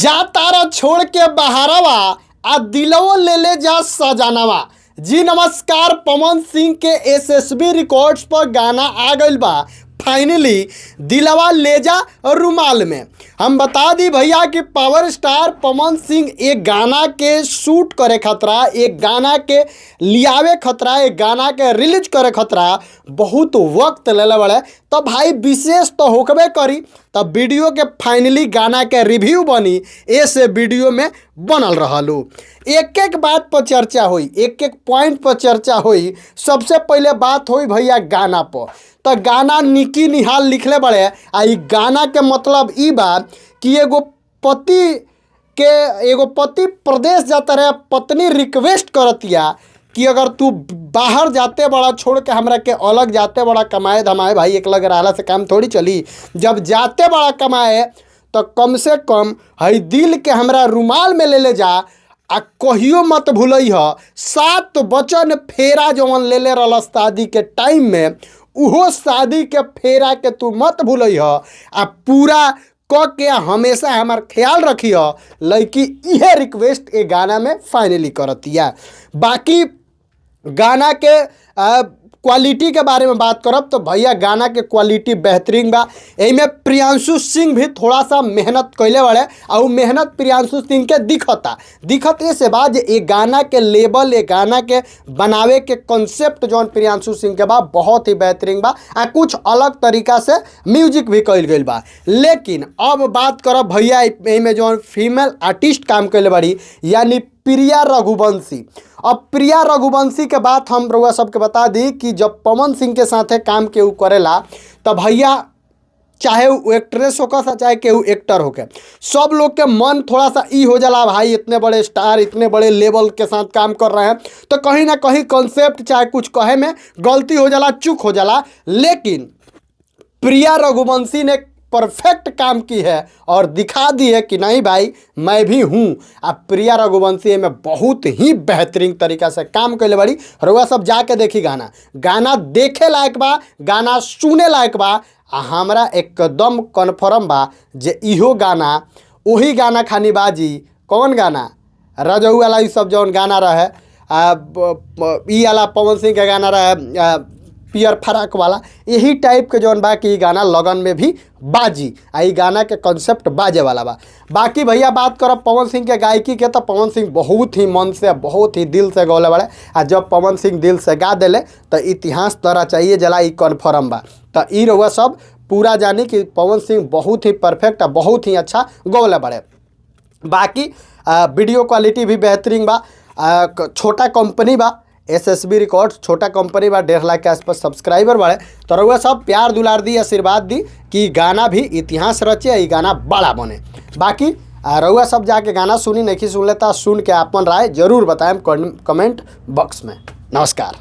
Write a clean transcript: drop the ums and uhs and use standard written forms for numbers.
जा तारा छोड़ के बहारवा आ दिलवो ले ले जा सजनवा। जी नमस्कार, पवन सिंह के एसएसबी रिकॉर्ड्स पर गाना आ गइल बा फाइनली दिलवा ले जा रुमाल में। हम बता दी भैया कि पावर स्टार पवन सिंह एक गाना के शूट करे खतरा, एक गाना के लियावे खतरा, एक गाना के रिलीज करे खतरा बहुत वक्त लेले बड़े। तो भाई विशेष तो होकबे करी, तब वीडियो के फाइनली गाना के रिव्यू बनी, ऐसे वीडियो में बनल रहलू। एक एक बात पर चर्चा हुई, एक एक पॉइंट पर चर्चा हुई। सबसे पहले बात हुई भैया गाना पर। तो गाना निकी निहाल लिखले बड़े आ ई गाना के मतलब ई बा कि एगो पति के एगो पति प्रदेश जाता रहे, पत्नी रिक्वेस्ट करतिया कि अगर तू बाहर जाते बड़ा छोड़ के हमरा के अलग जाते बड़ा कमाए धमाए, भाई एक लग रहला से काम थोड़ी चली। जब जाते बड़ा कमाए तो कम से कम हई दिल के हमरा रुमाल में ले ले जा आ कहियो मत भूलई ह सात वचन फेरा जवन ले ले रहल शादी के टाइम में, उहो शादी के फेरा के तू मत भूलई ह आ पूरा क के हमेशा हमार ख्याल रखी ह। लड़की इहे रिक्वेस्ट ए गाना में फाइनली करतिया। बाकी गाना के क्वालिटी के बारे में बात करब तो भैया गाना के क्वालिटी बेहतरीन बा। एहिमे प्रियांशु सिंह भी थोड़ा सा मेहनत कैले बड़े आ उ मेहनत प्रियांशु सिंह के दिखता दिखत ऐसे बा जे ए गाना के लेवल, ए गाना के बनावे के कॉन्सेप्ट जौन प्रियांशु सिंह के बा बहुत ही बेहतरीन बा आ कुछ अलग तरीका से म्यूजिक भी कइल गइल बा। लेकिन अब बात करब भैया एहिमे जौन फीमेल आर्टिस्ट काम कैले बाड़ी यानी प्रिया रघुवंशी। अब प्रिया रघुवंशी के बात हम रउआ सबके बता दी कि जब पवन सिंह के साथे काम केहू करेला तो भैया चाहे वो एक्ट्रेस होकर चाहे केहू एक्टर होके, सब लोग के मन थोड़ा सा ई हो जाला भाई इतने बड़े स्टार इतने बड़े लेवल के साथ काम कर रहे हैं तो कहीं ना कहीं कॉन्सेप्ट चाहे कुछ कहे में गलती हो जाला, चूक हो जाला। लेकिन प्रिया रघुवंशी ने परफेक्ट काम की है और दिखा दी है कि नहीं भाई मैं भी हूँ। आ प्रिया रघुवंशी में बहुत ही बेहतरीन तरीका से काम कैले बाड़ी। रउआ सब जाके देखी गाना, गाना देखे लायक बा, गाना सुने लायक बा आ हमरा एकदम कन्फर्म बा जे इहो गाना वही गाना खानी बाजी। कौन गाना? रजऊ वाला ई सब जौन गाना रहे आ ई वाला पवन सिंह के गाना रहे पियर फराक वाला, यही टाइप के जौन बा कि गाना लगन में भी बाजी आ ई गाना के कॉन्सेप्ट बाजे वाला बा। बाकी भैया बात करब पवन सिंह के गायकी के तो पवन सिंह बहुत ही मन से बहुत ही दिल से गौले बाड़े आ जब पवन सिंह दिल से गा देले तो इतिहास तोरा चाहिए जला, ई कन्फर्म बा। तो ई रउआ सब पूरा जानी कि पवन सिंह बहुत ही परफेक्ट आ बहुत ही अच्छा गौले बाड़े। बाकी वीडियो क्वालिटी भी बेहतरीन बा। छोटा कंपनी बा एसएसबी रिकॉर्ड्स, छोटा कंपनी बा, 1.5 लाख के आसपास सब्सक्राइबर बाड़े। तो रउआ सब प्यार दुलार दी, आशीर्वाद दी कि गाना भी इतिहास रचे, ई गाना बड़ा बने। बाकी रउआ सब जाके गाना सुनी, नहीं सुन लेता सुन के अपन राय जरूर बताएं कमेंट बॉक्स में। नमस्कार।